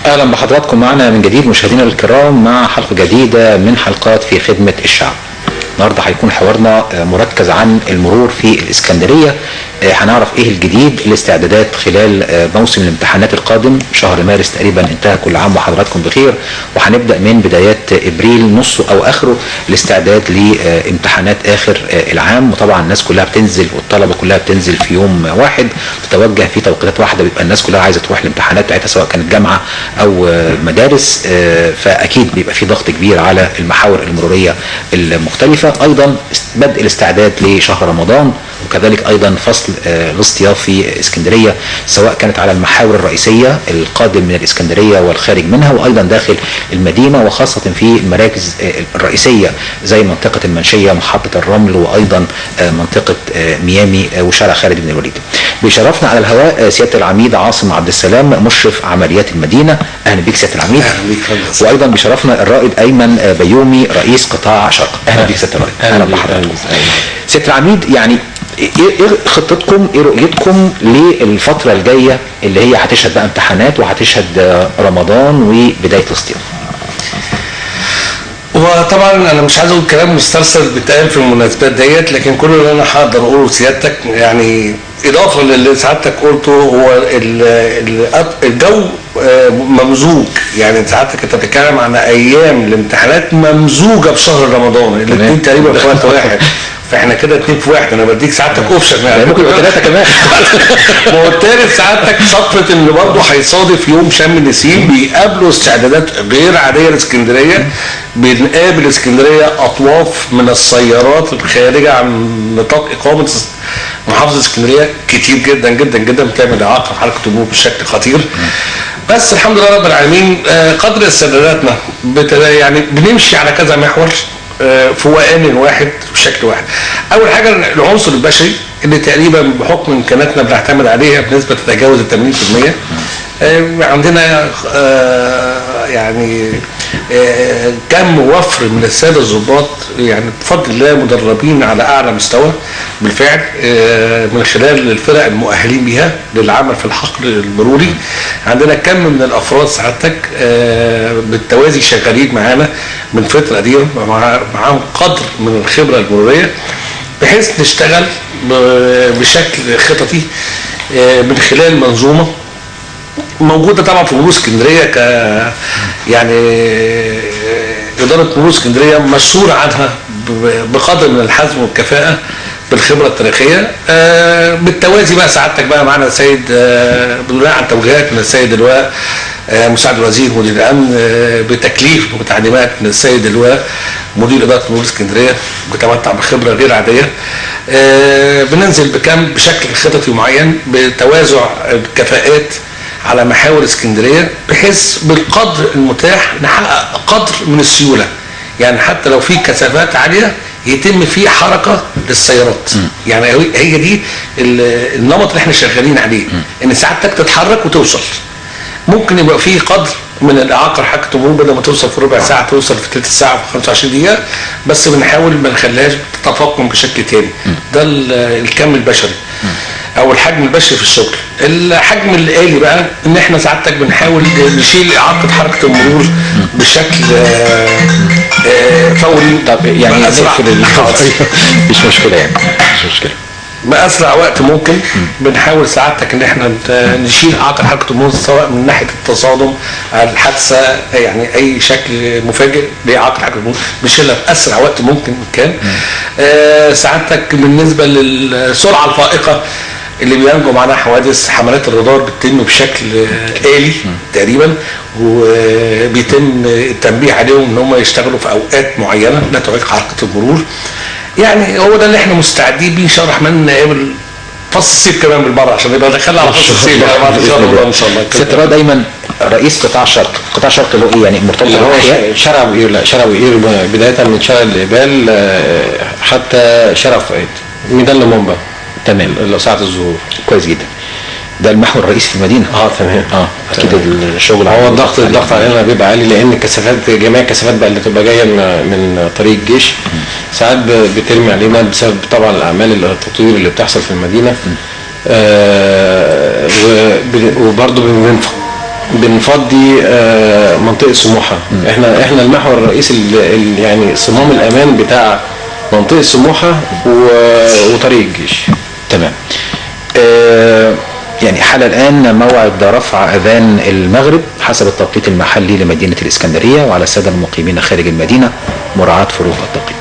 اهلا بحضراتكم معنا من جديد مشاهدينا الكرام مع حلقة جديدة من حلقات في خدمة الشعب. النهارده هيكون حوارنا مركز عن المرور في الاسكندرية. هنعرف ايه الجديد، الاستعدادات خلال موسم الامتحانات القادم، شهر مارس تقريبا انتهى، كل عام وحضراتكم بخير، وهنبدا من بدايات ابريل نصه او اخره الاستعداد لامتحانات اخر العام. وطبعا الناس كلها بتنزل والطلبة كلها بتنزل في يوم واحد، تتوجه في توقيتات واحدة، بيبقى الناس كلها عايزه تروح الامتحانات بتاعتها سواء كانت جامعه او مدارس، فاكيد بيبقى في ضغط كبير على المحاور المرورية المختلفة. ايضا بدء الاستعداد لشهر رمضان، وكذلك ايضا فصل الاصطياف في اسكندرية، سواء كانت على المحاور الرئيسية القادم من الاسكندرية والخارج منها، وايضا داخل المدينة، وخاصة في المراكز الرئيسية زي منطقة المنشيه، محطة الرمل، وايضا منطقة ميامي وشارع خالد بن الوليد. بيشرفنا على الهواء سيادة العميد عاصم عبد السلام مشرف عمليات المدينة. اهلا بيك سيادة العميد. اهلا بيك. وايضا بيشرفنا الرائد ايمن بيومي رئيس قطاع شرق. اهلا بيك سيادة الرائد. اهلا بحضرتك. سيادة العميد، يعني ايه خطتكم، ايه رؤيتكم للفترة الجاية اللي هي هتشهد بقى امتحانات وهتشهد رمضان وبداية الاصطياف؟ وطبعا انا مش عايز اقول كلام مسترسل بيتقال في المناسبات ديت، لكن كل اللي انا هقدر اقوله لسيادتك يعني اضافه للي سعادتك قلته، هو الجو ممزوج. يعني سعادتك انت بتتكلم عن ايام الامتحانات ممزوجه بشهر رمضان، الاثنين تقريبا في وقت واحد، فاحنا كده 2 في 1. انا بديك سعادتك option يعني ممكن يبقى 3 كمان. ما هو الثالث سعادتك صدفة ان برضه هيصادف يوم شم النسيم، بيقابلوا استعدادات غير عادية لاسكندريه. بنقابل اسكندرية اطواف من السيارات الخارجة عن نطاق اقامه محافظة اسكندرية كتير جدا جدا جدا، بتعمل اعاقه في حركة المرور بشكل خطير. بس الحمد لله رب العالمين قدر استعداداتنا يعني بنمشي على كذا محور في وقان واحد بشكل واحد. اول حاجة العنصر البشري اللي تقريبا بحكم امكاناتنا بنعتمد عليها بنسبة تتجاوز ال 80%. عندنا يعني كم وفر من السادة الضباط يعني بفضل الله مدربين على اعلى مستوى بالفعل، من خلال الفرق المؤهلين بها للعمل في الحقل المروري. عندنا كم من الافراد سعادتك بالتوازي شغالين معانا من فترة قديمة، معاهم قدر من الخبرة المرورية، بحيث نشتغل بشكل خططي من خلال منظومة موجودة طبعا في مرور اسكندرية. ك يعني ادارة مرور اسكندرية مشهور عنها بقدر من الحزم والكفاءة بالخبرة التاريخية. بالتوازي بقى سعادتك بقى معانا السيد بناء على توجيهات من السيد اللواء مساعد الوزير مدير الامن، بتكليف وتعليمات من السيد اللواء مدير ادارة مرور اسكندرية بيتمتع بخبره غير عادية. بننزل بكم بشكل خططي معين بتوازع الكفاءات على محاور اسكندرية، بحيث بالقدر المتاح نحقق قدر من السيولة. يعني حتى لو في كثافات عالية يتم فيه حركة للسيارات. يعني هي دي النمط اللي احنا شغالين عليه، ان سعادتك تتحرك وتوصل. ممكن يبقى فيه قدر من الاعاقة لحركة المرور، بدل ما توصل في ربع ساعة توصل في ثلث ساعة في 25 دقيقة، بس بنحاول ما نخليهاش تتفاقم بشكل تاني. ده الكم البشري او الحجم البشري في الشغل. الحجم الآلي بقى ان احنا سعادتك بنحاول نشيل اعاقه حركة المرور بشكل فوري. طب يعني مش مشكلة، يعني مش مشكلة باسرع وقت ممكن. بنحاول سعادتك ان احنا نشيل اعاقه حركة المرور، سواء من ناحية التصادم، الحادثة، يعني اي شكل مفاجئ لاعاقه حركة المرور بنشيلها باسرع وقت ممكن كان. سعادتك بالنسبة للسرعه الفائقة اللي بينجم عنها حوادث، حملات الرادار بتتم بشكل آلي تقريبا، وبيتم التنبيه عليهم ان هم يشتغلوا في اوقات معينة لا تعيق حركة المرور. يعني هو ده اللي احنا مستعدين بيه ان شاء الله الرحمن، نقابل فصل الصيف كمان بالمرة عشان يبقى دخلنا على فصل الصيف بعد ان شاء الله. ان شاء الله. سيادة الرائد ايمن رئيس قطاع شرق، قطاع شرق اللي هو ايه يعني مرتبط بالأحياء؟ شارع بوقير، لا شارع بوقير بداية من شارع الإقبال حتى شارع فؤاد، ميدان لومومبا. تمام، لو ساعة الظهور. كويس جدا. ده المحور الرئيسي في المدينة. تمام. اكيد الشغل هو الضغط علينا بيبقى عالي، لان الكثافات، جميع الكثافات بقى اللي تبقى جاية من طريق الجيش ساعات بترمي علينا بسبب طبعا الاعمال التطوير اللي بتحصل في المدينة. وبرضه بنفضي منطقة سموحه. احنا المحور الرئيسي يعني صمام الامان بتاع منطقة سموحه وطريق الجيش. تمام. يعني حال الآن موعد رفع أذان المغرب حسب التوقيت المحلي لمدينة الإسكندرية، وعلى السادة المقيمين خارج المدينة مراعاة فروق التوقيت.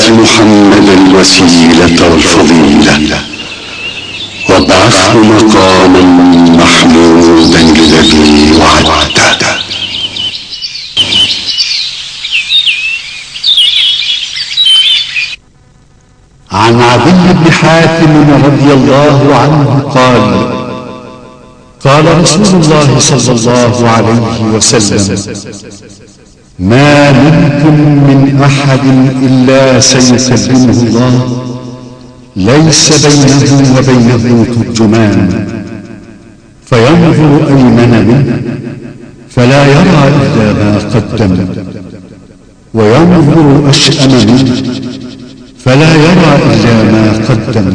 محمد الوسيلة والفضيلة، وابعثه مقاما محمودا الذي وعدته. عن عدي بن حاتم رضي الله عنه قال: قال رسول الله صلى الله عليه وسلم: ما منكم من أحد إلا سيكلمه الله، ليس بينه وبينه ترجمان، فينظر أيمن منه فلا يرى إلا ما قدم، وينظر أشأم منه فلا يرى إلا ما قدم،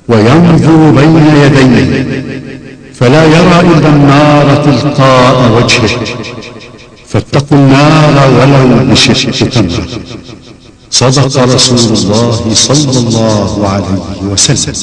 وينظر بين يديه فلا يرى إلا النار تلقاء وجهه، فاتقوا النار ولو بشق تمرة. صدق رسول الله صلى الله عليه وسلم.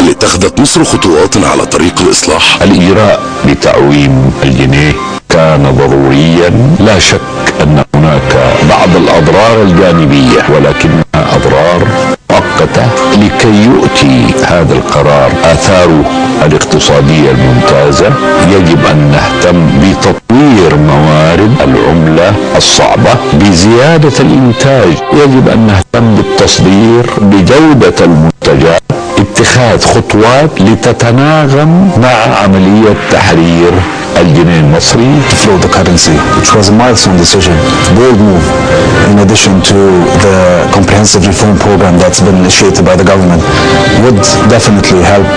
اتخذت مصر خطوات على طريق الإصلاح، الإجراء لتعويم الجنيه. كان ضروريا. لا شك أن هناك بعض الأضرار الجانبية، ولكنها أضرار مؤقتة لكي يؤتي هذا القرار آثاره الاقتصادية الممتازة. يجب أن نهتم بتطوير موارد العملة الصعبة، بزيادة الإنتاج، يجب أن نهتم بالتصدير، بجودة المنتجات، اتخاذ خطوات لتتناغم مع عملية تحرير الجنيه المصري. To float the currency, which was a milestone decision, bold move, in addition to the comprehensive reform program that's been initiated by the government, would definitely help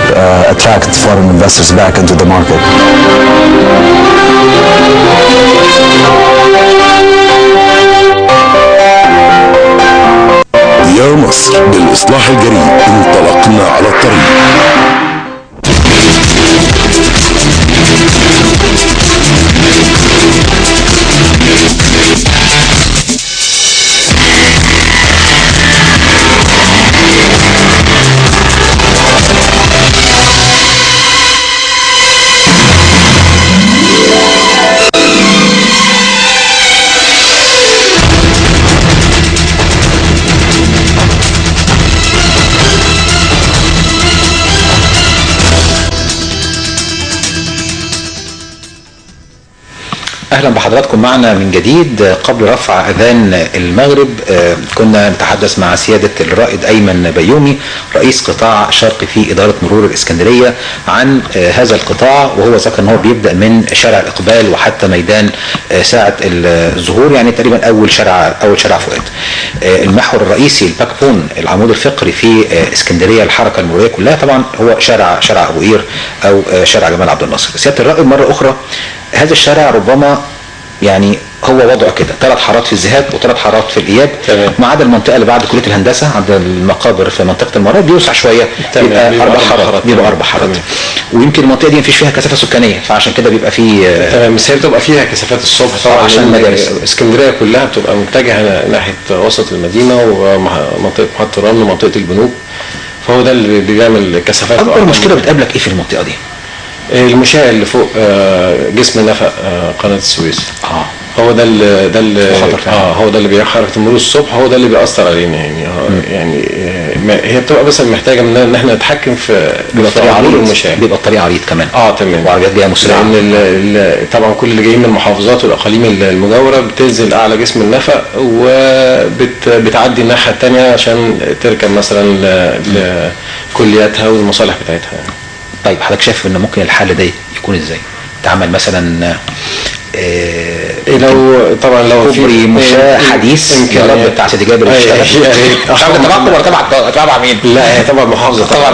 attract foreign investors back into the market. يا مصر بالإصلاح الجريء انطلقنا على الطريق. اهلا بحضراتكم معنا من جديد. قبل رفع اذان المغرب كنا نتحدث مع سيادة الرائد ايمن بيومي رئيس قطاع شرق في ادارة مرور الاسكندرية عن هذا القطاع، وهو ذكر ان هو بيبدا من شارع الاقبال وحتى ميدان ساعة الزهور، يعني تقريبا اول شارع فؤاد. المحور الرئيسي ال backbone العمود الفقري في اسكندرية الحركة المرورية كلها طبعا هو شارع ابو قير او شارع جمال عبد الناصر. سيادة الرائد مرة اخرى، هذا الشارع ربما يعني هو وضعه كده 3 حارات في الذهاب و3 حارات في الاياب، ما عدا المنطقة اللي بعد كليه الهندسة عند المقابر في منطقة المرات بيوسع شوية، بيبقى 4 حارات، بيبقى 4 حارات. ويمكن المنطقة دي مفيش فيها كثافة سكانية، فعشان كده بيبقى فيه تمام. بس هي بتبقى فيها كثافات الصبح طبعا عشان المدارس. اسكندرية كلها بتبقى متجهة ناحية وسط المدينة ومنطقة محطة الرمل ومنطقة البنوك، فهو ده اللي بيعمل كثافات. اكبر مشكلة بتقابلك ايه في المنطقة دي؟ المشاة اللي فوق جسم نفق قناة السويس. هو ده اللي هو ده اللي بيعمل حركة المرور الصبح، هو ده اللي بيأثر علينا يعني. يعني هي بتبقى بس محتاجة ان احنا نتحكم في مرور المشاة. بيبقى الطريق عريض كمان. تمام، وعربيات جاية مسرعة، لأن طبعا كل اللي جايين من المحافظات والأقاليم المجاورة بتنزل أعلى جسم النفق وبتعدي الناحية التانية عشان تركب مثلا لكلياتها والمصالح بتاعتها يعني. طيب حضرتك شايف ان ممكن الحل ده يكون ازاي؟ تعمل مثلا لو طبعا لو كوبري مشاة حديث يا رب بتاع سيدي جابر مش عارف تبعكم ولا تبع مين؟ لا هي تبع المحافظة طبعا،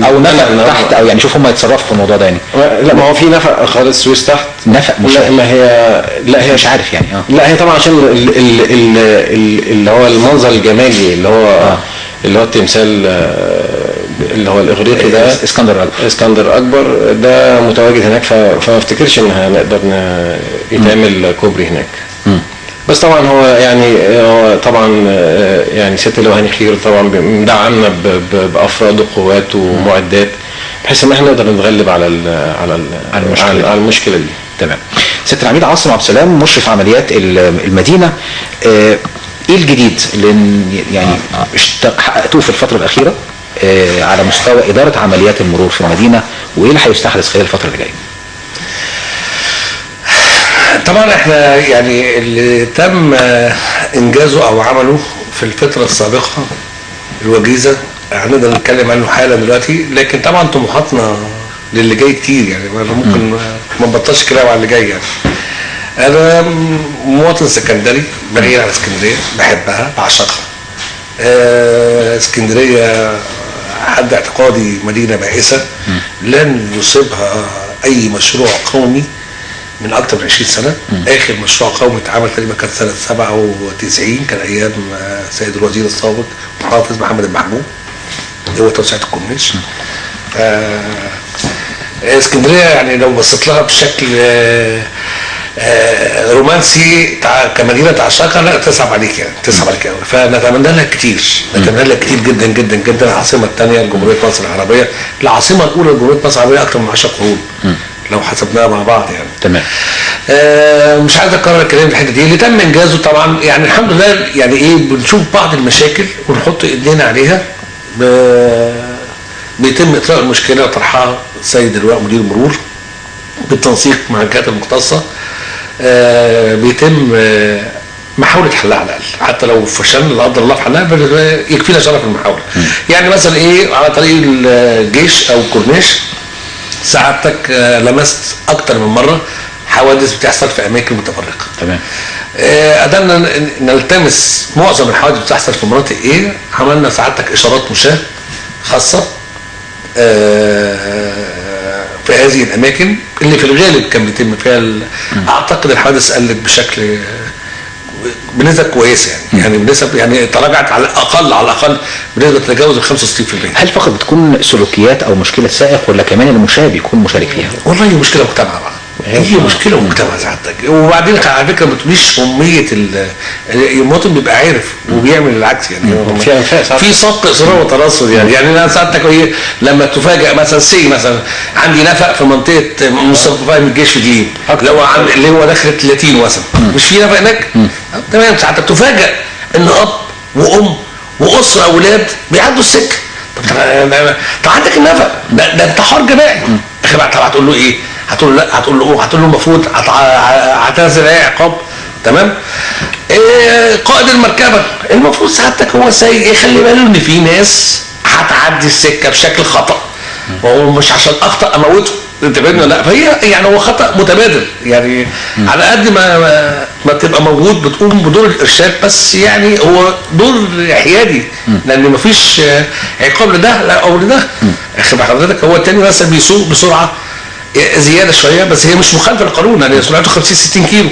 او نفق تحت، او يعني شوف هم يتصرفوا في الموضوع ده يعني. لا ما هو في نفق خالص السويس تحت، نفق مشاة. لا ما هي لا هي مش عارف يعني. لا هي طبعا عشان اللي هو المنظر الجمالي اللي هو اللي هو التمثال اللي هو الاغريقي ده، اسكندر الاكبر ده متواجد هناك، فما افتكرش ان هنقدر يتعمل كوبري هناك. بس طبعا هو يعني هو طبعا يعني سيادة اللواء هاني خير طبعا مدعمنا بافراد وقوات ومعدات بحيث ان احنا نقدر نتغلب على ال على ال على المشكلة دي. تمام. سيادة العميد عاصم عبد السلام مشرف عمليات المدينة، ايه الجديد اللي يعني حققتوه في الفترة الاخيرة على مستوى إدارة عمليات المرور في المدينة، وإيه اللي هيستحدث خلال الفترة اللي جاية؟ طبعا احنا يعني اللي تم إنجازه أو عمله في الفترة السابقة الوجيزة هنقدر نتكلم عنه حالا دلوقتي، لكن طبعا طموحاتنا للي جاي كتير يعني، ممكن ما نبطلش كلام على اللي جاي يعني. أنا مواطن سكندري بعيد عن اسكندرية، بحبها بعشقها. اسكندرية حد اعتقادي مدينة بائسة لن يصيبها أي مشروع قومي من أكثر من 20 سنة. آخر مشروع قومي اتعمل تقريبا كان سنة 97، كان أيام سيد الوزير السابق محافظ محمد المحبوب، اللي هو توسعة الكورنيش. اسكندرية يعني لو بصيت لها بشكل رومانسي كمدينه تعشقها، لا تصعب عليك يعني، تصعب عليك قوي. فنتمنى لها كتير، نتمنى لها كتير جدا جدا جدا. العاصمة الثانية لجمهوريه مصر العربية، العاصمة الاولى لجمهوريه مصر العربية اكثر من 10 قرون. لو حسبناها مع بعض يعني. تمام. مش عايز اكرر الكلام في الحتة دي اللي تم انجازه طبعا، يعني الحمد لله. يعني ايه، بنشوف بعض المشاكل ونحط ايدينا عليها، بيتم اطلاق المشكلة وطرحها السيد اللواء مدير المرور بالتنسيق مع الجهات المختصة، بيتم محاولة حلها على الاقل، حتى لو فشلنا لا قدر الله في حلها يكفينا شرف المحاولة. يعني مثلا ايه، على طريق الجيش او الكورنيش سعادتك لمست اكتر من مرة حوادث بتحصل في اماكن متفرقة. تمام. قدرنا نلتمس معظم الحوادث بتحصل في مناطق ايه، عملنا سعادتك اشارات مشاة خاصة في هذه الاماكن اللي في الغالب كان بيتم فيها اعتقد الحوادث قلت بشكل بنسب كويسة يعني، يعني بنسب يعني تراجعت على الاقل على الاقل بنسبة تتجاوز ال 65%. هل فقط بتكون سلوكيات او مشكلة سائق ولا كمان المشاة بيكون مشارك فيها؟ والله هي مشكلة مجتمع بقى، هي مشكلة مجتمع سعادتك. وبعدين على فكرة ما تقوليش امية المواطن بيبقى عارف وبيعمل العكس يعني، في سبق اصرار وترصد يعني. يعني انا سعادتك ايه لما تفاجئ مثلا سي مثلا عندي نفق في منطقة مصطفى فهمي الجيش في جليم اللي هو اللي هو دخلت لاتين مثلا، مش في نفق هناك؟ تمام. ساعتك تفاجئ ان اب وام واسره اولاد بيعدوا السكة. طب عندك النفق ده انتحار جماعي. اخي بقى، طب هتقول له ايه؟ هتقول له لا، هتقول له ايه؟ هتقول له المفروض هتنزل ايه عقاب؟ تمام. إيه قائد المركبة المفروض سعادتك هو سايق يخلي باله ان في ناس هتعدي السكة بشكل خطا، وهو مش عشان اخطا اموته، انت فاهمني ولا لا؟ فهي يعني هو خطا متبادل يعني، على قد ما تبقى موجود بتقوم بدور الارشاد، بس يعني هو دور حيادي لان مفيش عقاب لده لا او لده. اخي حضرتك هو التاني مثلا بيسوق بسرعة زيادة شوية، بس هي مش مخالفة للقانون، يعني سرعته 50 60 كيلو.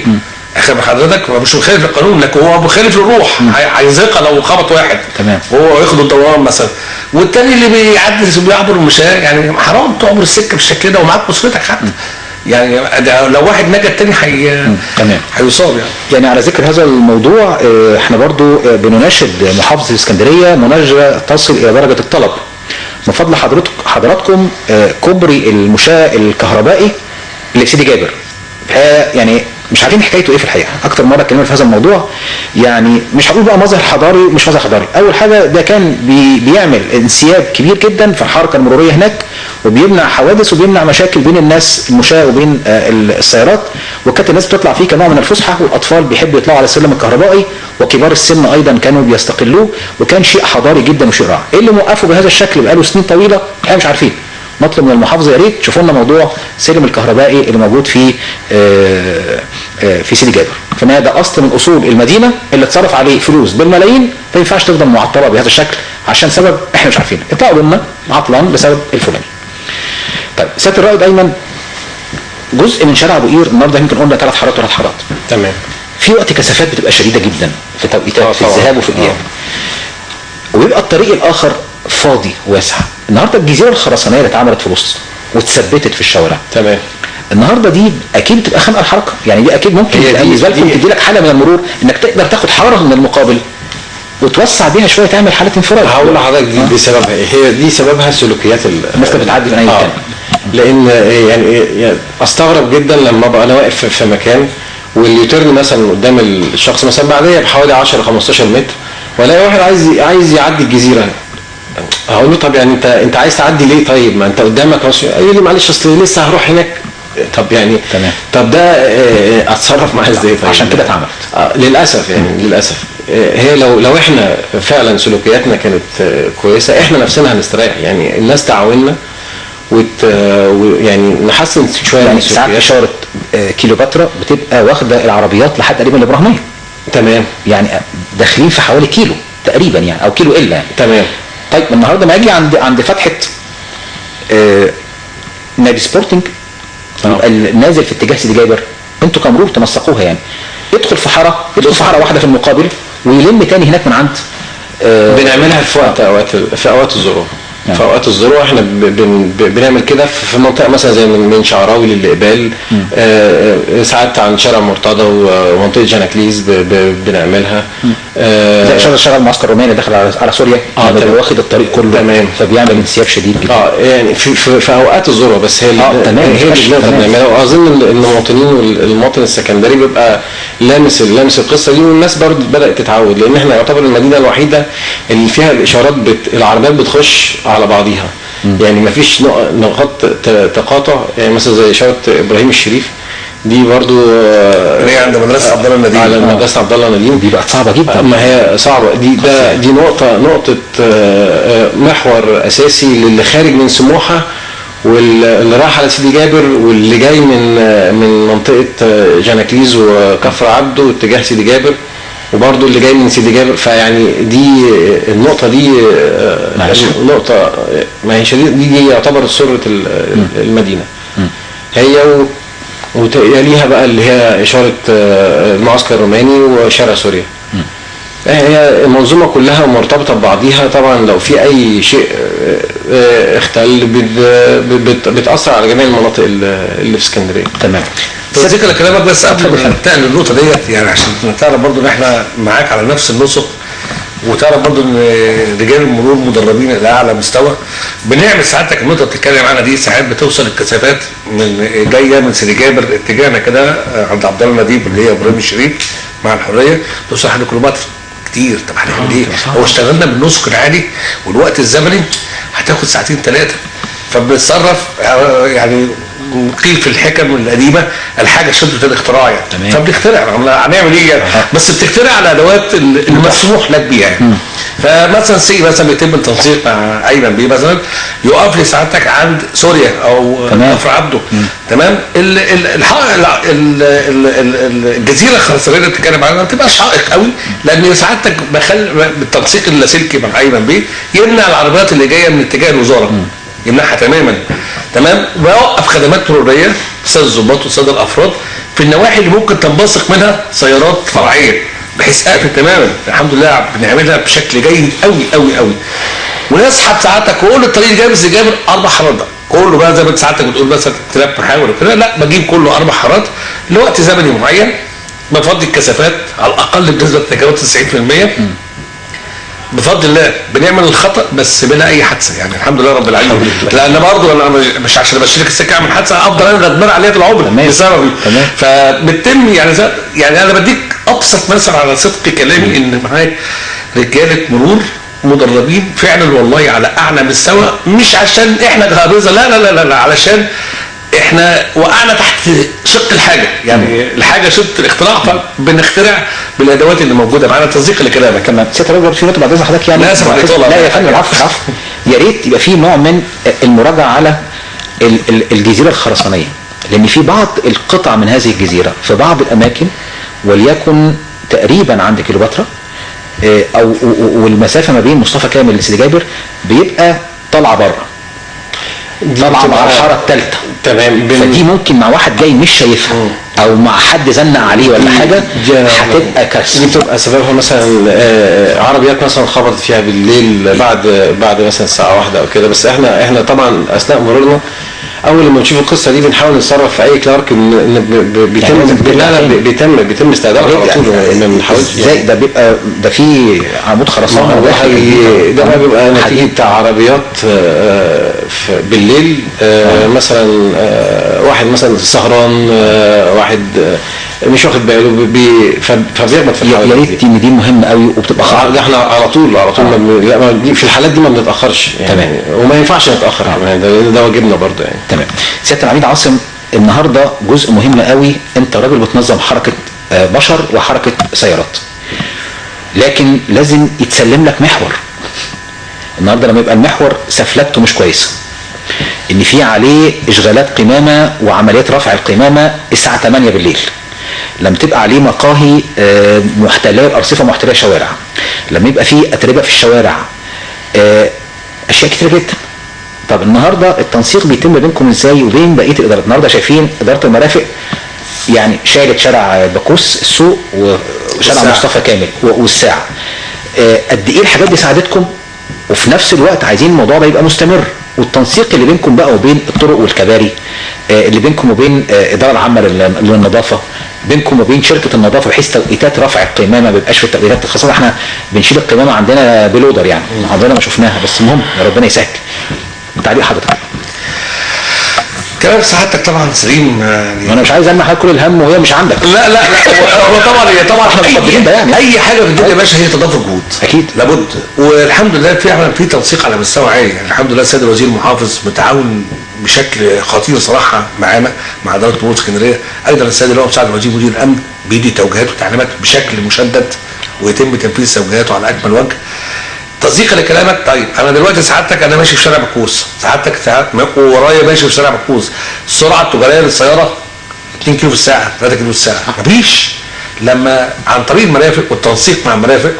اخي حضرتك هو مش مخالف للقانون، لكن هو مخالف للروح، هيزهقها لو خبط واحد. تمام. وهو ياخد الدوران مثلا. والتاني اللي بيعدي بيعبر المشاة، يعني حرام تعبر السكة بالشكل ده ومعاك اسرتك حتى. يعني ده لو واحد نجا التاني تمام هيصاب يعني. يعني على ذكر هذا الموضوع احنا برضو بنناشد محافظة الاسكندرية مناشده تصل الى درجه الطلب. من فضل حضراتكم كوبري المشاة الكهربائي لسيدي جابر، يعني مش عارفين حكايته ايه في الحقيقة. اكتر مرة اتكلمنا في هذا الموضوع، يعني مش هقول بقى مظهر حضاري مش مظهر حضاري. اول حاجة ده كان بيعمل انسياب كبير جدا في الحركة المرورية هناك، وبيمنع حوادث وبيمنع مشاكل بين الناس المشاة وبين السيارات، وكانت الناس بتطلع فيه كنوع من الفسحة، والاطفال بيحبوا يطلعوا على السلم الكهربائي، وكبار السن ايضا كانوا بيستقلوه، وكان شيء حضاري جدا وشيء رائع. ايه اللي موقفه بهذا الشكل بقاله سنين طويلة احنا مش عارفين. نطلب من المحافظة يا ريت تشوفوا لنا موضوع سلم الكهربائي اللي موجود في في سيدي جابر. فما ده اصل من اصول المدينة اللي اتصرف عليه فلوس بالملايين، ما ينفعش تفضل معطلة بهذا الشكل عشان سبب احنا مش عارفينه. اطلعوا لنا عطلان بسبب الفلاني. طيب سيادة الرائد ايمن، جزء من شارع ابو قير النهارده يمكن قلنا 3 حارات وثلاث حارات. تمام. في وقت كثافات بتبقى شديدة جدا في توقيتات في الذهاب وفي الاياب. ويبقى الطريق الاخر فاضي واسع. النهارده الجزيرة الخرسانيه اللي اتعملت في الوسط واتثبتت في الشوارع. تمام. النهارده دي اكيد بتبقى خانقه الحركة، يعني دي اكيد ممكن بالنسبة لكم تدي لك حاله من المرور انك تقدر تاخد حارة من المقابل وتوسع بيها شوية تعمل حاله انفراد. هقول لحضرتك دي سببها ايه؟ هي دي سببها سلوكيات الناس اللي بتعدي من اي مكان. لان يعني استغرب جدا لما ابقى انا واقف في مكان وال U-turn مثلا قدام الشخص مثلا بعديه بحوالي 10 15 متر، والاقي واحد عايز يعدي الجزيرة. هقول له طب يعني انت عايز تعدي ليه؟ طيب ما انت قدامك. يقول لي معلش اصل لسه هروح هناك. طب يعني تمام. طب ده اتصرف معاه ازاي؟ طيب عشان كده اتعملت للاسف يعني للاسف. هي لو احنا فعلا سلوكياتنا كانت كويسة احنا نفسنا هنستريح، يعني الناس تعاوننا يعني نحسن شوية يعني. ساعات اشارة كيلوباترا بتبقى واخده العربيات لحد تقريبا الابراهيمية. تمام. يعني داخلين في حوالي كيلو تقريبا يعني او كيلو الا يعني. تمام. طيب النهارده ما اجي عند فتحه نادي سبورتنج يبقى نازل في اتجاه سيدي جابر، انتوا كمرور تنسقوها يعني. يدخل في حارة، يدخل في حارة واحدة في المقابل ويلم تاني هناك من عند بنعملها في وقت اوقات في اوقات الظروف. في اوقات الذروة احنا بنعمل كده في منطقة مثلا زي من شعراوي للاقبال، ساعات عن شارع مرتضى ومنطقة جاناكليز بنعملها. زي شارع المعسكر الروماني داخل على سوريا، واخد الطريق كله. تمام. فبيعمل انسياب شديد جدا. يعني في اوقات الذروة بس، هي تمام، هي اللي بنقدر نعملها. واظن المواطنين والمواطن السكندري بيبقى لامس القصة دي، والناس برضه بدات تتعود، لان احنا يعتبر المدينة الوحيدة اللي فيها الاشارات العربيات بتخش على بعضيها. يعني مفيش نقاط تقاطع، يعني مثلا زي اشارة ابراهيم الشريف دي برضو اللي هي عند مدرسه عبد الله نديم، على مدرسه عبد الله نديم دي بقت صعبة جدا. ما هي صعبة دي، ده دي نقطة محور اساسي للي خارج من سموحه واللي راح على سيدي جابر واللي جاي من منطقة جاناكليز وكفر عبده اتجاه سيدي جابر، وبرضه اللي جاي من سيدي جابر. فيعني دي النقطة دي نقطة ما هي شديدة، دي يعتبر سرة المدينة هي، ويليها بقى اللي هي إشارة المعسكر الروماني وشارع سوريا. هي المنظومة كلها مرتبطة ببعضيها. طبعا لو في أي شيء اختل بتأثر على جميع المناطق اللي في اسكندرية. تمام. تصديقا لكلامك، بس قبل ما ننتقل للنقطة ديت، يعني عشان تعرف برضو ان احنا معاك على نفس النسق، وتعرف برضو ان رجال المرور مدربين الى اعلى مستوى. بنعمل ساعتك النقطة اللي بتتكلم عنها دي، ساعات بتوصل الكثافات من جاية من سيدي جابر اتجاهنا كده عند عبد الله نديم اللي هي ابراهيم الشريف مع الحرية، توصل لحد كيلومتر كتير. طب هنعمل ايه؟ هو اشتغلنا بالنسق العالي والوقت الزمني هتاخد ساعتين ثلاثة، فبنتصرف. يعني قيل في الحكم القديمة الحاجة شده الاختراع يعني. تمام. فبنخترع، هنعمل ايه يعني؟ بس بتخترع على ادوات المسموح لك بيها يعني. فمثلا سي مثلا بيتم التنسيق مع ايمن بيه مثلا، يقف لي سعادتك عند سوريا او كفر عبده. تمام. الجزيرة الخرسانيه اللي بتتكلم عنها ما بتبقاش حائق قوي، لان سعادتك بالتنسيق اللاسلكي مع ايمن بيه يمنع العربيات اللي جاية من اتجاه الوزارة، يمنعها تماما. تمام. ويوقف خدمات مروريه السادة الضباط والسادة الافراد في النواحي اللي ممكن تنبثق منها سيارات فرعية، بحيث اقفل تماما. الحمد لله بنعملها بشكل جيد قوي قوي قوي. ونسحب ساعتك كل الطريق اللي جاي من جابر 4 حارات بقى كله بقى زي ما انت ساعتك بتقول مثلا 3 محاور وكده، لا بجيب كله 4 حارات لوقت زمني معين، بفضي الكثافات على الاقل بنسبة تتجاوز 90%. بفضل الله بنعمل الخطا بس بلا اي حادثه، يعني الحمد لله رب العالمين. لان برضه انا مش عشان ابشرك السكة اعمل حادثه افضل انا غدمان عليها طول عمري بسببي. فبتتم يعني انا بديك ابسط مثل على صدق كلامي، ان معاك رجاله مرور مدربين فعلا والله على اعلى مستوى، مش عشان احنا غابزه، لا لا لا لا، علشان احنا وقعنا تحت شق الحاجة، يعني الحاجة شق الاختراع، فبنخترع بالادوات اللي موجودة معانا. تصديق لكلامك. تمام. سيادة الراجل في نقطة بعد اذن حضرتك، يعني لا يا فندم، العفو العفو. يا ريت يبقى في نوع من المراجعة على الجزيرة الخرسانيه، لان في بعض القطع من هذه الجزيرة في بعض الاماكن، وليكن تقريبا عند كيلوباترا او والمسافة ما بين مصطفى كامل لسيدي جابر بيبقى طالعه بره، طالعه مع الحارة الثالثة. تمام. فدي ممكن مع واحد جاي مش شايفها او مع حد زنق عليه ولا حاجة هتبقى كارثة. دي بتبقى سببها مثلا عربيات مثلا خبطت فيها بالليل بعد مثلا الساعة 1 او كده. بس احنا طبعا اثناء مرورنا اول لما نشوف القصة دي بنحاول نتصرف في اي كلارك، بيتم لا بيتم استعدادها على طول، ما بنحاولش. ازاي ده بيبقى؟ ده في عمود خرسانه ده بقى بيبقى نتيجة بتاع عربيات بالليل، مثلا واحد مثلا سهران، واحد مش واخد باله، فبيخبط في الحوادث. يا ريت ان دي مهمة قوي وبتبقى خطر. احنا على طول لا في الحالات دي ما بنتاخرش يعني. تمام. وما ينفعش نتاخر كمان، ده واجبنا برضه يعني. تمام. سيادة العميد عاصم، النهارده جزء مهم قوي، انت راجل بتنظم حركة بشر وحركه سيارات، لكن لازم يتسلم لك محور. النهارده لما يبقى المحور سفلته مش كويسة، ان في عليه اشغالات قمامه وعمليات رفع القمامة الساعة 8 بالليل، لما تبقى عليه مقاهي محتلة ارصفه محتلة شوارع، لما يبقى في اتربه في الشوارع، اشياء كتير جدا. طب النهارده التنسيق بيتم بينكم ازاي وبين بقية الادارات؟ النهارده شايفين ادارة المرافق يعني شالت شارع باكوس السوق وشارع مصطفى كامل والساعة. قد ايه الحاجات دي ساعدتكم وفي نفس الوقت عايزين الموضوع ده يبقى مستمر، والتنسيق اللي بينكم بقى وبين الطرق والكباري، اللي بينكم وبين الادارة العامة للنظافه، بينكم وبين شركة النظافة، بحيث توقيتات رفع القمامة ما بيبقاش في التوقيتات، خاصة احنا بنشيل القمامة عندنا بلودر يعني عندنا ما شفناها، بس المهم ربنا يسهل. تعليق حضرتك. كلام سعادتك طبعا سليم يعني، انا مش عايز ارمي حضرتك كل الهم وهي مش عندك. لا لا لا، هو طبعا هي طبعا احنا مقدرين ده يعني، اي حاجة في الدنيا يا باشا هي تضافر جهود اكيد لابد، والحمد لله في تنسيق على مستوى عالي يعني. الحمد لله السيد الوزير المحافظ متعاون بشكل خطير صراحة معانا مع ادارة مرور اسكندرية، ايضا السيد اللي هو مساعد الوزير مدير الامن بيدي توجيهات وتعليمات بشكل مشدد ويتم تنفيذ توجيهاته على اكمل وجه. تصديقا لكلامك، طيب انا دلوقتي سعادتك انا ماشي في شارع بكوس، سعادتك ورايا ماشي في شارع بكوس، السرعة التجارية للسيارة 2 كيلو في الساعة، 3 كيلو في الساعة، مفيش. لما عن طريق المرافق والتنسيق مع المرافق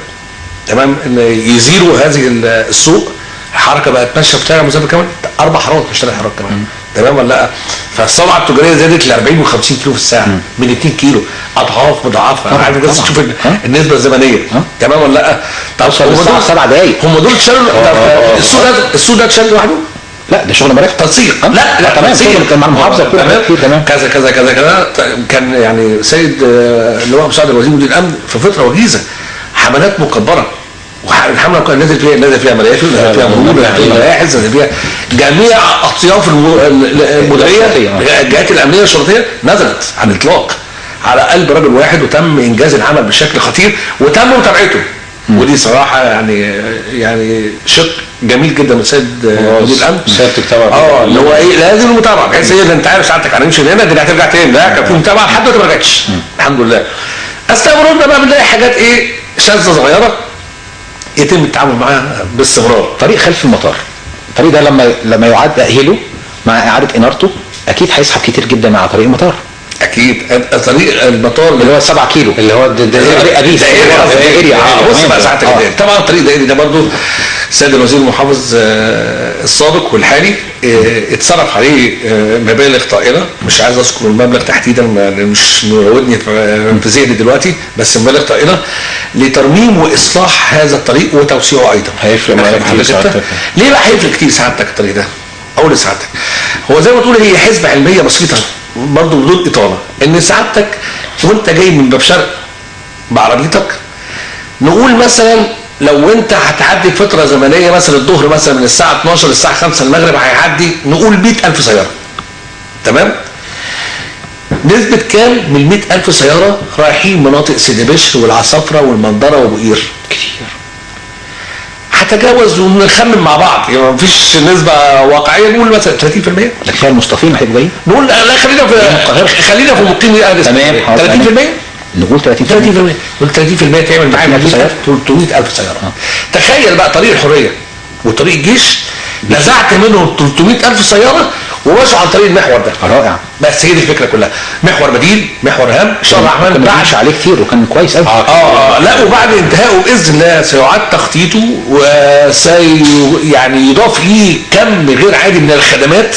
تمام ان يزيلوا هذه السوق، الحركة بقت ماشية في شارع مسافة كمان 4 حارات مش 3 حارات كمان، تمام ولا لا؟ فالسرعه التجارية زادت ل 40 و50 كيلو في الساعة من 2 كيلو، اضعاف مضاعفه. انا عارف بس تشوف النسبة الزمنية، تمام ولا لا؟ طب هم 7 دقايق، هم دول اتشالوا. السوق ده اتشال لوحده؟ لا ده شغل مرافق تنسيق. لا لا تمام، شغل مع المحافظة تمام، كذا كذا كذا كذا. كان يعني سيد اللي هو مساعد الوزير مدير الامن في فترة وجيزة حملات مكبره، والحمله كان نازل فيها مرافق، نازل فيها مرور، نازل فيها مباحث، نازل فيها جميع اطياف المديرية، الجهات الامنية والشرطيه نزلت على الاطلاق على قلب رجل واحد، وتم انجاز العمل بشكل خطير وتم متابعته. ودي صراحة يعني شق جميل جدا من السيد مدير الامن سيادتك طبعا، اللي هو ايه لازم المتابعة، بحيث ايه انت عارف ساعتك هنمشي من هنا دي هترجع تاني، لا كان في متابعه لحد دلوقتي ما رجعتش الحمد لله. اثناء مرورنا بقى بنلاقي حاجات ايه شاذة صغيرة يتم التعامل معاها باستمرار. طريق خلف المطار، الطريق ده لما يعاد تاهيله مع اعاده انارته اكيد هيسحب كتير جدا مع طريق المطار. اكيد طريق المطار اللي هو 7 كيلو اللي هو الدائري ابيس الدائري. بص بقى ساعتك الدائري، طبعا الطريق الدائري ده برضو السيد الوزير المحافظ السابق والحالي اتصرف عليه مبالغ طائلة، مش عايز اذكر المبلغ تحديدا مش مراودني في ذهني دلوقتي، بس مبالغ طائلة لترميم واصلاح هذا الطريق وتوسيعه ايضا. هيفرق معانا كتير سعادتك. ليه بقى هيفرق كتير سعادتك الطريق ده؟ اقول لسعادتك هو زي ما تقول هي حسبه علمية بسيطة برضه بدون اطاله، ان سعادتك وانت جاي من باب شرق بعربيتك، نقول مثلا لو انت هتعدي فترة زمنية مثلا الظهر مثلا من الساعة 12 للساعة 5 المغرب هيعدي نقول 100,000 سيارة، تمام؟ نسبه كام من 100,000 سيارة رايحين مناطق سيدي بشر والعصافره والمنظره وبقير؟ كتير. هتجاوز ونخمن مع بعض يعني مفيش نسبه واقعية، نقول مثلا 30%. ده كفاية المصطفين هيبقوا جايين؟ نقول لا خلينا في خلينا في مقيم اهل تمام 30%، نقول 30%، نقول 30% تعمل معايا 300,000 سيارة. تخيل بقى طريق الحرية وطريق الجيش نزعت منهم 300,000 سيارة ومشوا عن طريق المحور ده. رائع. بس هي دي الفكرة كلها، محور بديل، محور هام ان شاء الله الرحمن. بعش عليه كتير وكان كويس قوي. لا وبعد انتهائه باذن الله سيعاد تخطيطه وسي يعني يضاف ليه كم غير عادي من الخدمات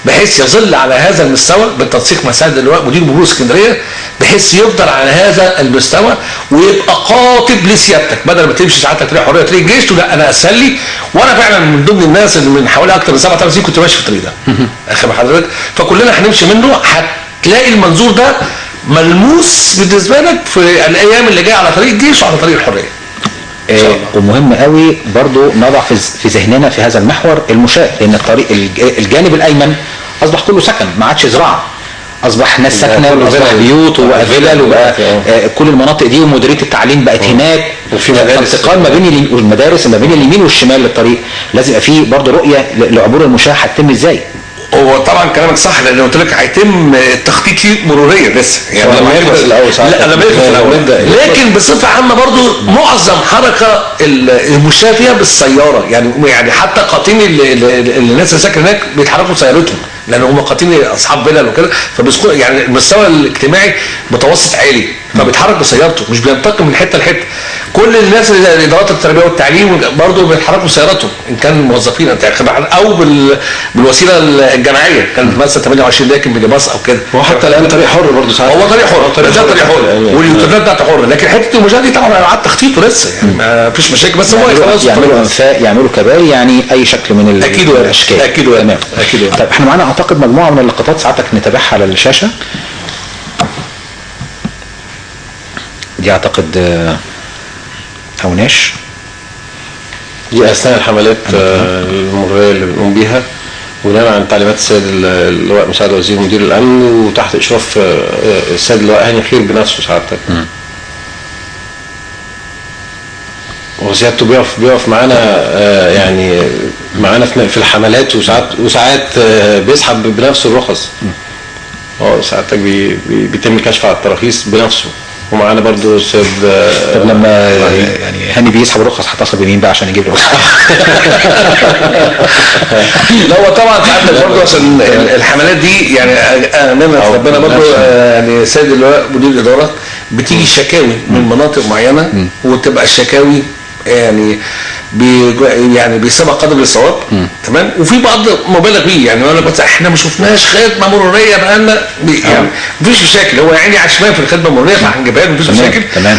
بحيث يظل على هذا المستوى بالتنسيق مع سيد اللواء مدير مرور اسكندرية، بحيث يفضل على هذا المستوى ويبقى قاطب لسيادتك، بدل ما تمشي ساعتك طريق حرية طريق الجيش تقول لا انا اسهل لي. وانا فعلا من ضمن الناس اللي من حوالي اكثر من 7 سنين كنت ماشي في الطريق ده. اخي حضرتك، فكلنا هنمشي منه، هتلاقي المنظور ده ملموس بالنسبة لك في الايام اللي جاية على طريق الجيش وعلى طريق الحرية. ومهم قوي برضو نضع في ذهننا في هذا المحور المشاة، لان الطريق الجانب الايمن اصبح كله سكن، ما عادش زراعة، اصبح ناس ساكنة واصبح بيوت وبقى فيلل وبقى كل المناطق دي، ومديريه التعليم بقت هناك، وفي مدارس، انتقال ما بين المدارس ما بين اليمين والشمال للطريق، لازم يبقى في برضو رؤية لعبور المشاة هتتم ازاي. هو طبعا كلامك صح، لان قلت لك هيتم التخطيط ليه مروريا لسه يعني لما يخلص الاول. لا لما يخلص الاول، لكن بصفة عامة برضو معظم حركة المشاة فيها بالسيارة، يعني حتى قاطين الناس اللي ساكنة هناك بيتحركوا بسيارتهم، لان هم قاطين اصحاب فيلل وكده، فبيسكنوا يعني المستوى الاجتماعي متوسط عالي، فبيتحرك بسيارته مش بينتقل من حتة لحته. كل الناس اللي ادارات التربية والتعليم برضه بيتحركوا بسياراتهم ان كان موظفين او بالوسيله الجماعية، كان مثلا 28 راكب ميني باص او كده. هو حتى الان طريق حر برضه ساعات، هو طريق حر، ده طريق حر واليوتيوبات بتاعته حر، لكن حتة المشاة دي طبعا على تخطيطه لسه يعني ما فيش مشاكل، بس هو خلاص يعملوا انفاق، يعملوا كباري، يعني اي شكل من الاشكال. اكيد تمام. اكيد. طيب احنا معانا اعتقد مجموعة من اللقطات ساعتك نتابعها على الشاشة دي، اعتقد اوناش دي اثناء الحملات المرورية اللي بنقوم بيها بناء عن تعليمات السيد اللواء مساعد وزير مدير الامن وتحت اشراف السيد اللواء هاني خير بنفسه سعادتك. وسيادته بيقف معانا يعني معانا في الحملات، وساعات بيسحب بنفسه الرخص. ساعتك بيتم الكشف على التراخيص بنفسه، ومعانا برضو السيد. طب لما يعني هاني بيسحب الرخص هتصل بمين بقى عشان يجيب الرخص؟ لا هو طبعا ساعتك برضو عشان الحملات دي يعني امام ربنا برضو يعني السيد اللواء مدير الادارة بتيجي شكاوي من مناطق معينة، وتبقى الشكاوي يعني يعني بيسيبها قدر الصواب. تمام. وفي بعض مبالغ فيه، يعني انا بس احنا ما شفناش خدمة مروريه بقالنا يعني مفيش مشاكل، هو يعني عشمان في الخدمة المرورية فهنجيبها له مفيش مشاكل. تمام.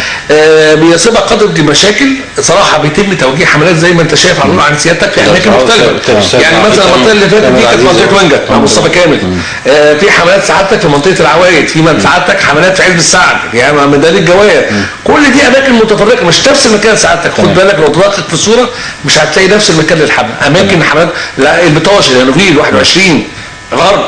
بيسيبها قدر دي مشاكل صراحة. بيتم توجيه حملات زي ما انت شايف على عن سيادتك في اماكن مختلفة، يعني مثلا المنطقة اللي فاتت دي كانت منطقة ونجا مع مصطفى كامل. في حملات سعادتك في منطقة العوايد، في من سعادتك حملات في عزب السعد، يعني ميدان الجواير، كل دي اماكن متفرقة مش نفس المكان سعادتك. خد بالك لو تدقق في الصورة مش هتلاقي نفس المكان للحملة، اماكن حملات لا البطاشه اليانوفيل 21 غرب.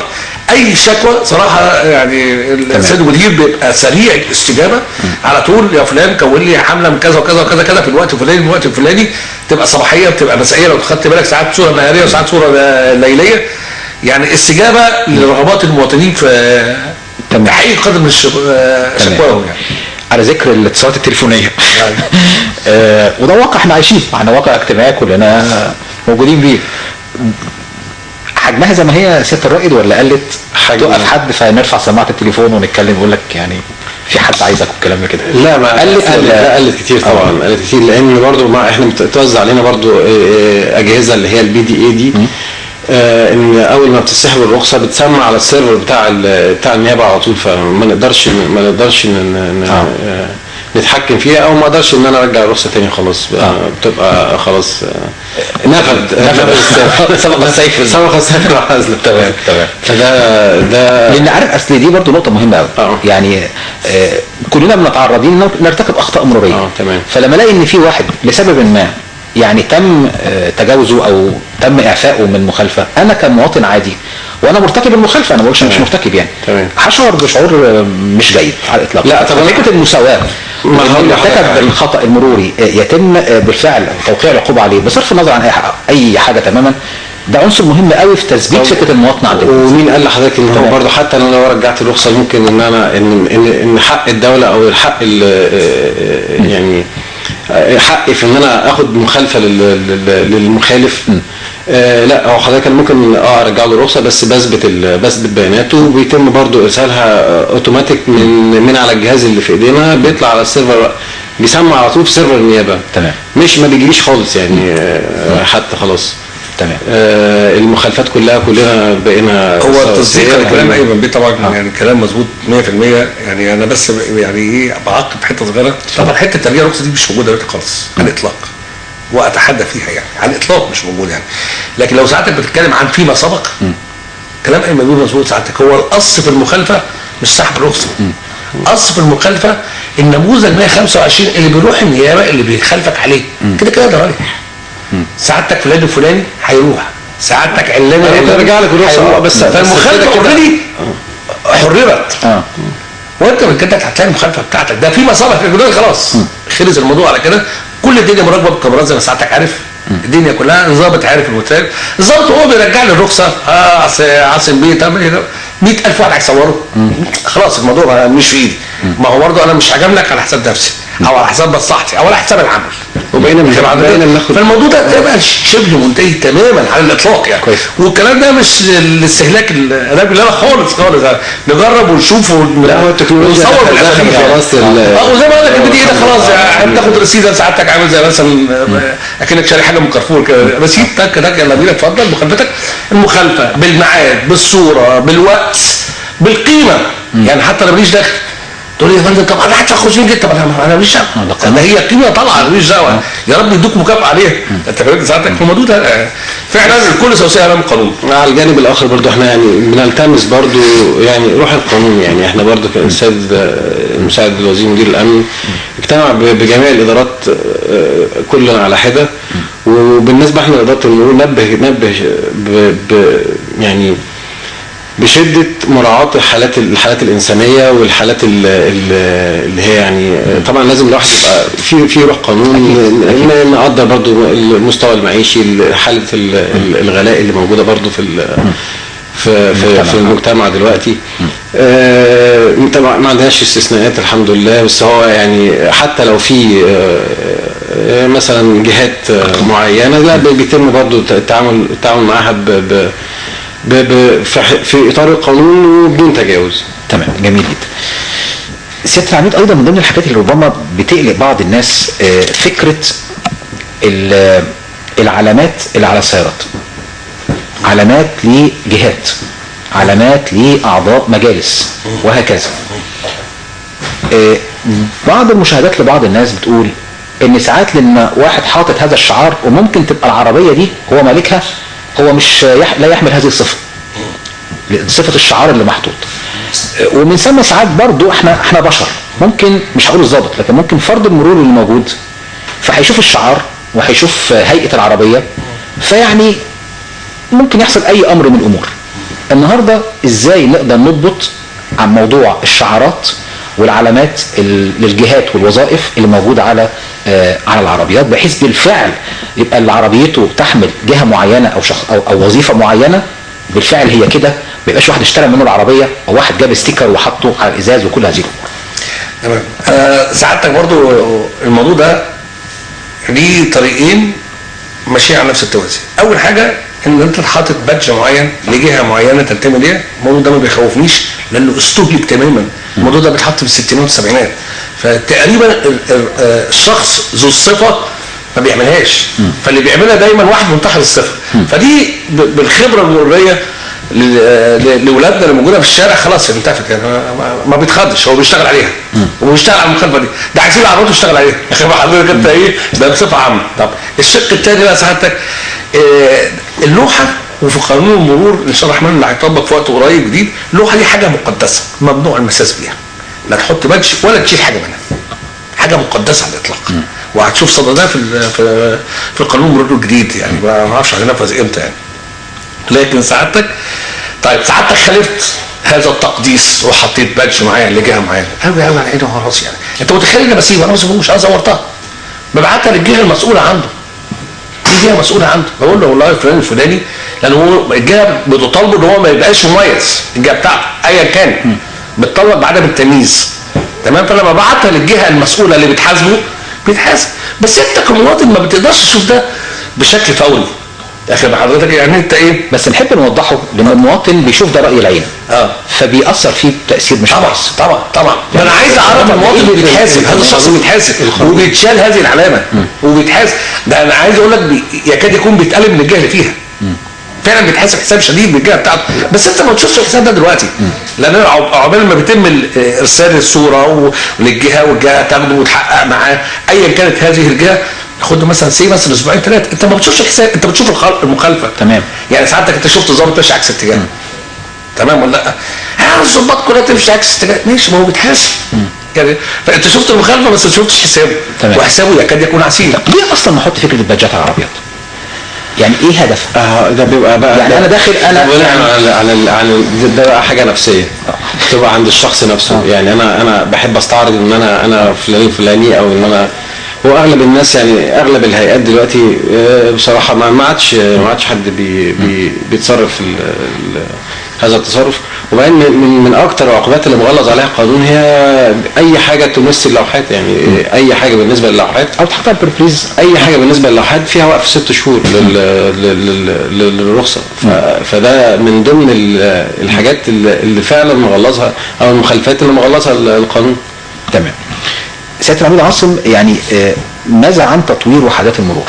اي شكوى صراحة يعني السيد المدير بيبقى سريع الاستجابة على طول، يا فلان كون لي حمله من كذا وكذا وكذا كذا في الوقت الفلاني الوقت الفلاني، تبقى صباحية بتبقى مسائية لو خدت بالك، ساعات صوره نهاريه وساعات صوره ليليه، يعني استجابة لرغبات المواطنين في تحقيق قدر من شكواهم. يعني على ذكر الاتصالات التليفونيه وده واقع احنا عايشين، احنا واقع اجتماعي كلنا موجودين بيه. حجمها زي ما هي سيادة الرائد ولا قلت؟ تقف حد فنرفع سماعه التليفون ونتكلم يقول لك يعني في حد عايزك والكلام كده؟ لا ما قلت، ولا قلت كتير طبعا. قلت كتير لان برضو مع احنا بتوزع علينا برضو اجهزة اللي هي ال PDA دي، ان اول ما بتسحب الرخصة بتسمع على ال server بتاع النيابة على طول، فما نقدرش نتحكم فيها، او ما اقدرش ان انا ارجع الرخصة تاني خلاص. بتبقى خلاص نفد سبق السيف، سبق السيف العزل. تمام تمام. فده ده لان عارف اصل دي برضو نقطة مهمة قوي. يعني كلنا بنتعرضين نرتكب اخطاء مروريه. تمام. فلما الاقي ان في واحد لسبب ما يعني تم تجاوزه او تم اعفائه من مخالفة، انا كمواطن عادي وانا مرتكب المخالفة، انا ما بقولش مش مرتكب يعني، هشعر بشعور مش جيد على الاطلاق. لا طبعا فكرة المساواة، اللي ارتكب الخطا المروري يتم بالفعل توقيع العقوبة عليه بصرف النظر عن اي حاجة تماما، ده عنصر مهم قوي في تثبيت فكرة المواطنة عندنا. ومين قال لحضرتك ان هو برضه حتى لو رجعت الرخصة ممكن ان انا ان حق الدولة او الحق يعني حقي في ان انا اخد مخالفة للمخالف؟ لا هو حضرتك ممكن ارجع له الرخصة بس بثبت بياناته، وبيتم برضو ارسالها اوتوماتيك من على الجهاز اللي في ايدينا، بيطلع على ال server، بيسمع على طول في server النيابة. تمام. مش ما بيجيليش خالص يعني حتى خلاص. تمام. المخالفات كلها كلنا بقينا هو تصديق الكلام ايمن بيه طبعا. يعني كلام مظبوط 100%. يعني انا بس يعني ايه بعقب حتة صغيرة. طبعا حتة ترجيع الرخصة دي مش موجودة دلوقتي خالص على الاطلاق، واتحدى فيها يعني على الاطلاق مش موجودة يعني. لكن لو ساعتك بتتكلم عن فيما سبق، كلام ايمن بيه مظبوط ساعتك. هو القص في المخالفة مش سحب الرخصة. قص في المخالفة النموذج 125 اللي بيروح النيابة اللي بيخالفك عليه كده كده ده رايح. سعادتك فلان الفلاني هيروح، سعادتك علان هيرجع لك الرخصة، بس فالمخالفه already حررت. وانت من كده هتلاقي المخالفة بتاعتك ده في مصالح في خلاص. خلص الموضوع على كده. كل الدنيا مراقبة بالكاميرات زي ما سعادتك عارف، الدنيا كلها الظابط عارف المتراقب، الظابط وهو بيرجع لي الرخصة عاصم بيه 100,000 واحد هيصوره. خلاص الموضوع مش في ايدي. ما هو برضه انا مش هجاملك على حساب نفسي او على حساب مصلحتي او على حساب العمل. وبقينا بناخد. فالموضوع ده تبقى شبه منتهي تماما على الاطلاق يعني. كويس. والكلام ده مش الاستهلاك الادبي، لا خالص خالص يعني. نجرب ونشوف لا هو التكنولوجيا دخلت خلاص. وزي ما قال لك البي ده خلاص يعني بتاخد رصيد سعادتك عامل زي مثلا اكنك شاري حاجة من كارفور كده، رصيد تك تك يلا بينا اتفضل مخالفتك، المخالفة بالميعاد بالصورة بالوقت بالقيمة يعني حتى لو ماليش دخل تقول لي يا فندم طب انا هدفع 500 جنيه، طب انا ماليش دعوه، ده هي قيمة طالعه انا ماليش دعوه، يا رب يدوك مكافاة عليها. انت فاهم ساعتك في الموضوع ده فعلا الكل سواسية امام القانون. على الجانب الاخر برضو احنا يعني بنلتمس برضو يعني روح القانون، يعني احنا برضو كاستاذ مساعد الوزير مدير الامن اجتمع بجميع الادارات كلنا على حده، وبالنسبة احنا لادارة المرور نبه يعني بشدة مراعاة الحالات الإنسانية والحالات اللي هي يعني طبعا لازم الواحد يبقى في روح قانون، نقدر برضو المستوى المعيشي، حالة الغلاء اللي موجودة برضو في في في المجتمع دلوقتي. طبعا ما عندناش استثناءات الحمد لله، بس هو يعني حتى لو في مثلا جهات معينة لا بيتم برضو التعامل معاها ب في اطار القانون وبدون تجاوز. تمام، جميل جدا. سيادة العميد، ايضا من ضمن الحاجات اللي ربما بتقلق بعض الناس فكرة العلامات اللي على السيارات، علامات لجهات، علامات لاعضاء مجالس وهكذا. بعض المشاهدات لبعض الناس بتقول ان ساعات لما واحد حاطط هذا الشعار وممكن تبقى العربية دي هو مالكها، هو مش لا يحمل هذه الصفة، صفة الشعار اللي محطوط. ومن ثم ساعات برضو احنا بشر، ممكن مش هقول الظابط لكن ممكن فرد المرور اللي موجود فهيشوف الشعار وهيشوف هيئة العربية، فيعني ممكن يحصل اي امر من الامور. النهاردة ازاي نقدر نضبط عن موضوع الشعارات والعلامات للجهات والوظائف اللي موجودة على العربيات، بحيث بالفعل يبقى اللي عربيته تحمل جهة معينة او شخص او وظيفة معينة بالفعل هي كده، ما يبقاش واحد اشترى منه العربية او واحد جاب sticker وحطه على الازاز وكل هذه الامور. تمام. سعادتك برضو الموضوع ده ليه طريقين ماشيين على نفس التوازي. اول حاجة ان انت حاطط badge معين لجهة معينة تنتمي ليها، الموضوع ده ما بيخوفنيش لانه استهلك تماما. الموضوع ده بيتحط في الستينات والسبعينات، فتقريبا الشخص ذو الصفة ما بيعملهاش، فاللي بيعملها دايما واحد منتحل الصفة. فدي بالخبرة المرورية لاولادنا اللي موجودة في الشارع خلاص انتفت يعني، ما بيتخضش، هو بيشتغل عليها وبيشتغل على المخالفة دي، ده عايزين العربيات يشتغل عليها. يا اخي حضرتك انت ايه ده بصفة عامة. طب الشق الثاني بقى سعادتك، اللوحة، وفي قانون المرور ان شاء الله الرحمن اللي هيطبق في وقت قريب جديد، اللوحة دي حاجة مقدسة ممنوع المساس بيها، لا تحط badge ولا تشيل حاجة منها، حاجة مقدسة على الاطلاق. وهتشوف صدى ده في القانون المرور الجديد يعني، ما اعرفش هينفذ امتى يعني. لكن سعادتك، طيب سعادتك خالفت هذا التقديس وحطيت badge معين لجهة معينة، قوي قوي على عيني وعلى راسي يعني. انت متخيل ان بسيبه؟ انا ما بسيبهوش، انا زورتها، ببعتها للجهة المسؤولة عنده. دي جهة مسؤولة عنده، بقول له والله فلان الفلاني، لان هو الجهة بتطالبه ان هو ما يبقاش مميز، الجهة بتاعته ايا كان بتطالب بعدم التمييز. تمام. فلما ببعتها للجهة المسؤولة اللي بتحاسبه بيتحاسب، بس انت كمواطن ما بتقدرش تشوف ده بشكل فوري. يا اخي حضرتك يعني انت ايه؟ بس نحب نوضحه لان المواطن بيشوف ده راي العين، فبيأثر فيه بتأثير مش كويس. طبعا طبعا طبعا. انا عايز اعرف المواطن بيتحاسب، هذا الشخص بيتحاسب وبيتشال هذه العلامة وبيتحاسب. ده انا عايز اقول لك يكاد يكون بيتقلب من الجهة اللي فيها. فعلا بيتحاسب حساب شديد من الجهة بتاعته، بس انت ما تشوفش الحساب ده دلوقتي، لان عقبال ما بيتم ارسال الصورة للجهة والجهة تاخده وتحقق معاه ايا كانت هذه الجهة، خد مثلا سي مثلا اسبوعين ثلاثة، انت ما بتشوفش الحساب، انت بتشوف المخالفة. تمام. يعني ساعتك انت شفت ظابط ماشي عكس اتجاه، تمام ولا لا؟ الظباط كلها تمشي عكس اتجاه، ماشي، ما هو بيتحاسب يعني. فانت شفت المخالفة بس ما شفتش حسابه. تمام. وحسابه يكاد يكون عسير. ليه اصلا نحط فكرة البادجات على العربيات؟ يعني ايه هدفها؟ ده بيبقى بقى يعني انا داخل انا يعني على ده بقى حاجة نفسية بتبقى عند الشخص نفسه. يعني انا بحب استعرض ان انا فلان فلاني، او ان انا هو اغلب الناس يعني اغلب الهيئات دلوقتي بصراحة ما عادش حد بي بي بيتصرف هذا التصرف، وبعدين من اكتر العقوبات اللي مغلظ عليها القانون هي اي حاجة تمس اللوحات، يعني اي حاجة بالنسبة للوحات او تحطها بربريز، اي حاجة بالنسبة للوحات فيها وقف 6 شهور للرخصه. فده من ضمن الحاجات اللي فعلا مغلظها او المخالفات اللي مغلظها القانون. تمام. سيادة العميد عاصم، يعني ماذا عن تطوير وحدات المرور؟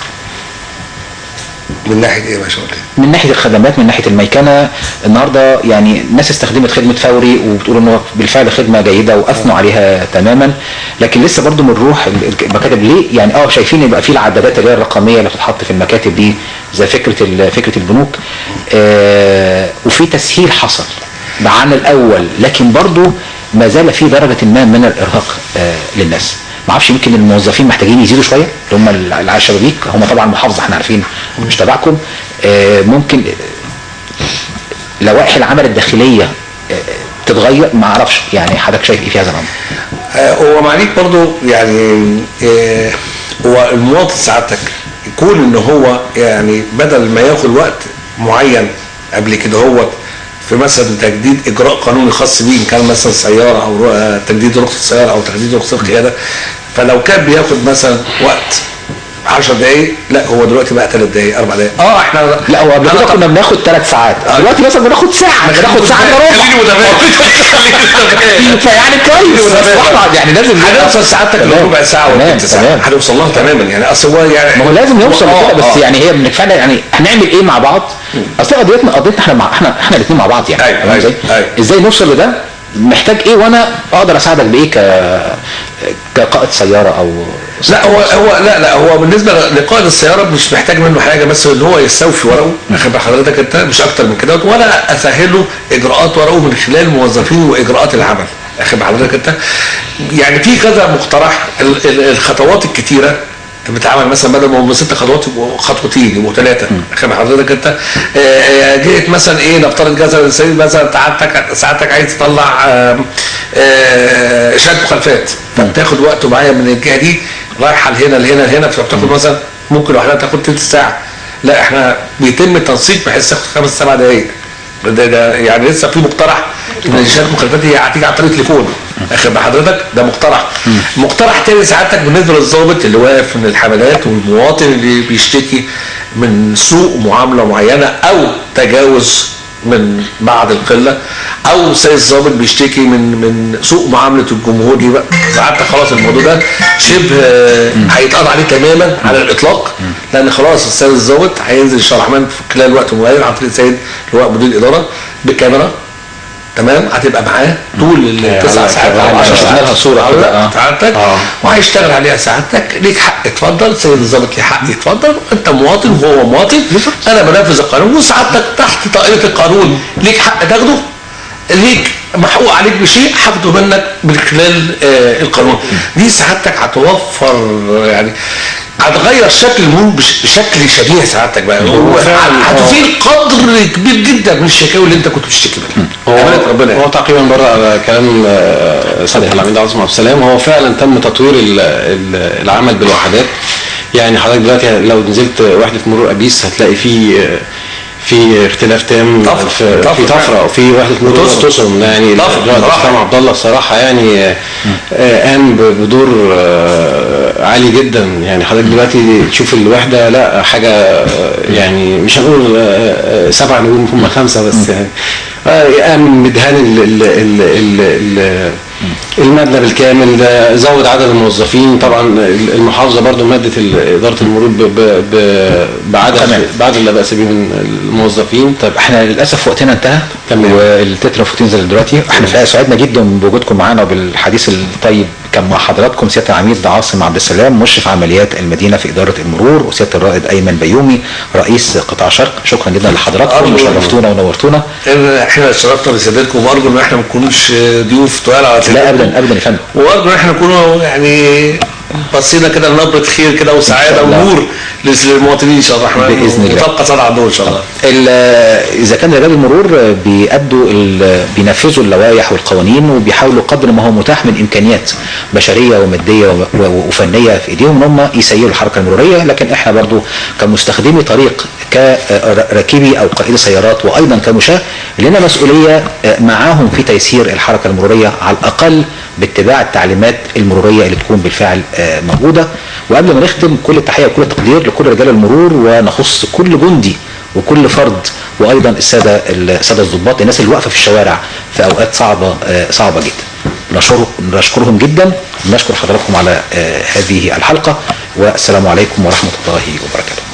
من ناحية ايه يا باشا؟ من ناحية الخدمات، من ناحية الميكنه. النهارده يعني الناس استخدمت خدمة فوري وبتقول انه بالفعل خدمة جيدة واثنوا عليها تماما، لكن لسه برضو بنروح المكاتب ليه؟ يعني شايفين يبقى في العدادات اللي هي الرقمية اللي بتتحط في المكاتب دي زي فكرة البنوك، وفي تسهيل حصل عن الاول، لكن برضو ما زال في درجه ما من الارهاق للناس. ما اعرفش، يمكن الموظفين محتاجين يزيدوا شوية اللي هم اللي على الشبابيك، هم طبعا محافظة احنا عارفين مش تبعكم. ممكن لوائح العمل الداخلية تتغير، ما اعرفش، يعني حضرتك شايف ايه في هذا الامر؟ هو معليك برضو، يعني هو المواطن ساعتك يكون ان هو يعني بدل ما ياخد وقت معين قبل كده هو في مثلا تجديد اجراء قانوني خاص بيه، ان كان مثلا سيارة او تجديد رخصه السيارة او تجديد رخصه القيادة، فلو كان بياخد مثلا وقت 10 دقائق، لا هو دلوقتي بقى 3 دقائق 4 دقائق. احنا لا، هو قبل كده كنا بناخد 3 ساعات، دلوقتي مثلا بناخد ساعة، بناخد ساعة الا ربع. خليني متفائل، فيعني كويس، بس يعني لازم هنوصل ساعتك لربع ساعة ولا تلت ساعة، هنوصل لها تماما. يعني اصل هو يعني ما هو لازم يوصل لكده، بس يعني هي بالفعل يعني هنعمل ايه مع بعض؟ اصل قضيتنا احنا مع احنا الاثنين مع بعض، يعني أيوة. ازاي نوصل لده؟ محتاج ايه وانا اقدر اساعدك بايه كقائد سيارة او لا؟ هو لا هو بالنسبة لقائد السيارة مش محتاج منه حاجة، بس ان هو يستوفي ورقة، واخد بال حضرتك انت، مش اكتر من كده، ولا اسهل له اجراءات ورقة من خلال الموظفين واجراءات العمل، واخد بال حضرتك انت. يعني في كذا مقترح، الخطوات الكتيرة بتعمل مثلا بدل ما هم 6 خطوات يبقوا خطوتين، يبقوا 3، واخد حضرتك انت. جيت مثلا ايه، نفترض مثلا مثلا ساعتك عايز تطلع شهادة مخالفات، فبتاخد وقت معين من الجهة دي رايحة لهنا لهنا لهنا، فبتاخد مثلا ممكن لوحدها تاخد تلت ساعة. لا احنا بيتم التنسيق بحيث تاخد 5 7 دقائق. ده يعني لسه في مقترح ان شهادة المخالفات هي هتيجي عن طريق تليفون، اخد بحضرتك، ده مقترح. مقترح تاني سعادتك بالنسبة للضابط اللي واقف من الحملات والمواطن اللي بيشتكي من سوء معاملة معينة او تجاوز من بعض القلة، او سيد الضابط بيشتكي من سوء معاملة الجمهور دي، بقى سعادتك خلاص الموضوع ده شبه هيتقضى عليه تماما على الاطلاق، لان خلاص السيد الضابط هينزل الشارع الرحمن في خلال وقت معين عن طريق السيد اللي هو مدير الادارة بكاميرا، تمام، هتبقى معاه طول ال9 ساعات او 10 ساعات صوره كده سعادتك، وهيشتغل عليها سعادتك. ليك حق اتفضل، سيد الضابط ليه حق يتفضل، انت مواطن وهو مواطن، انا بنفذ القانون وسعادتك تحت طائلة القانون، ليك حق تاخده، ليك محقوق عليك بشيء هاخده منك من خلال القانون. دي سعادتك هتوفر، يعني هتغير شكل المرور بشكل شبيه سعادتك بقى، هتزيل قدر كبير جدا من الشكاوي اللي انت كنت بتشتكي منها. هو تعقيبا بره على كلام سيادة العميد عاصم عبد السلام، هو فعلا تم تطوير العمل بالوحدات. يعني حضرتك دلوقتي لو نزلت وحده مرور ابيس هتلاقي في اختلاف تام، في طفرة، وفي وحده مرور تصم. يعني اسلام عبد الله الصراحة يعني قام بدور عالي جدا. يعني حضرتك دلوقتي تشوف الوحدة، لا حاجة يعني مش هنقول 7 نجوم، هم 5 بس. يعني قام بدهان المبنى بالكامل، زود عدد الموظفين. طبعا المحافظة برضو مادت ادارة المرور بعدد لا باس به من الموظفين. طيب احنا للاسف وقتنا انتهى، والتتر المفروض ينزل دلوقتي. احنا سعدنا جدا بوجودكم معانا وبالحديث الطيب كان مع حضراتكم سيادة العميد عاصم عبد السلام مشرف عمليات المدينة في ادارة المرور، وسياده الرائد ايمن بيومي رئيس قطاع شرق. شكرا جدا لحضراتكم، شرفتونا ونورتونا. احنا اتشرفنا بسيادتكم، وارجو ان احنا ما نكونش ضيوف تقال على لا ابدا ابدا يا فندم، وارجو ان احنا نكون يعني بصينا كده لنبره خير كده وسعادة ونور للمواطنين ان شاء الله الرحمن باذن الله، وتبقى صنعة عندهم ان شاء الله. اذا كان رجال المرور بيأدوا بينفذوا اللوائح والقوانين وبيحاولوا قدر ما هو متاح من امكانيات بشرية وماديه وفنيه في ايديهم ان هم يسيروا الحركة المرورية، لكن احنا برضو كمستخدمي طريق، كراكبي او قائدي سيارات، وايضا كمشاة، لنا مسؤولية معاهم في تيسير الحركة المرورية على الاقل باتباع التعليمات المرورية اللي تكون بالفعل موجودة. وقبل ما نختم، كل التحية وكل التقدير لكل رجال المرور، ونخص كل جندي وكل فرد، وايضا السادة الضباط، الناس اللي واقفة في الشوارع في اوقات صعبة صعبة جدا. نشكرهم جدا، نشكر حضراتكم على هذه الحلقة، والسلام عليكم ورحمة الله وبركاته.